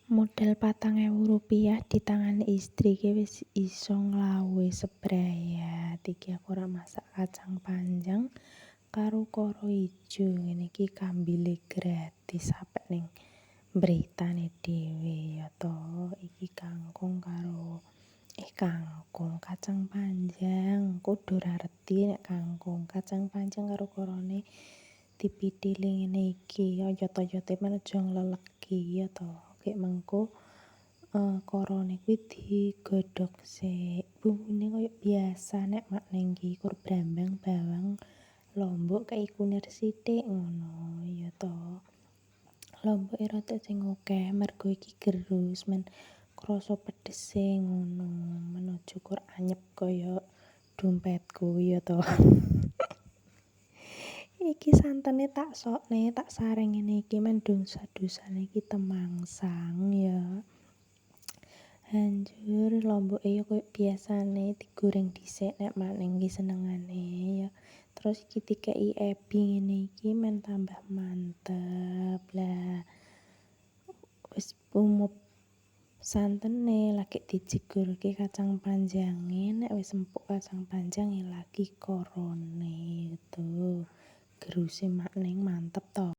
Modal Rp4.000 di tangan istri ki wis iso nglawuhi sebrayat. Iki aku ora masak kacang panjang karo koro ijo, ngene iki kambile gratis sampe ning mritane dhewe ya to. Iki kangkung karo kangkung kacang panjang, kudu ora reti nek kangkung, kacang panjang karo korone dipithili ngene iki, oyot-oyote men aja ngleleki ya to. Gek mengko korone kuwi digodhog sik, bumbune koyo biasa nek mak ning iki kur brambang, bawang, lombok kei kunir sithik ngono ya to. Lomboke rada sing akeh mergo iki gerus men krasa pedese ngono, men aja kur anyep kaya dompetku ya to. Iki santene tak sokne, tak saring ngene iki men dosa-dosane iki temangsang ya. Hancur lomboke ya koyo biasane digoreng dhisik nek mak ning iki senengane ya. Terus iki dikei ebi ngene iki men tambah mantep. Lah wis umup santene lagi dijegurke kacang panjange, nek wis empuk kacang panjange lagi korone gitu. Geruse mak ning mantep to.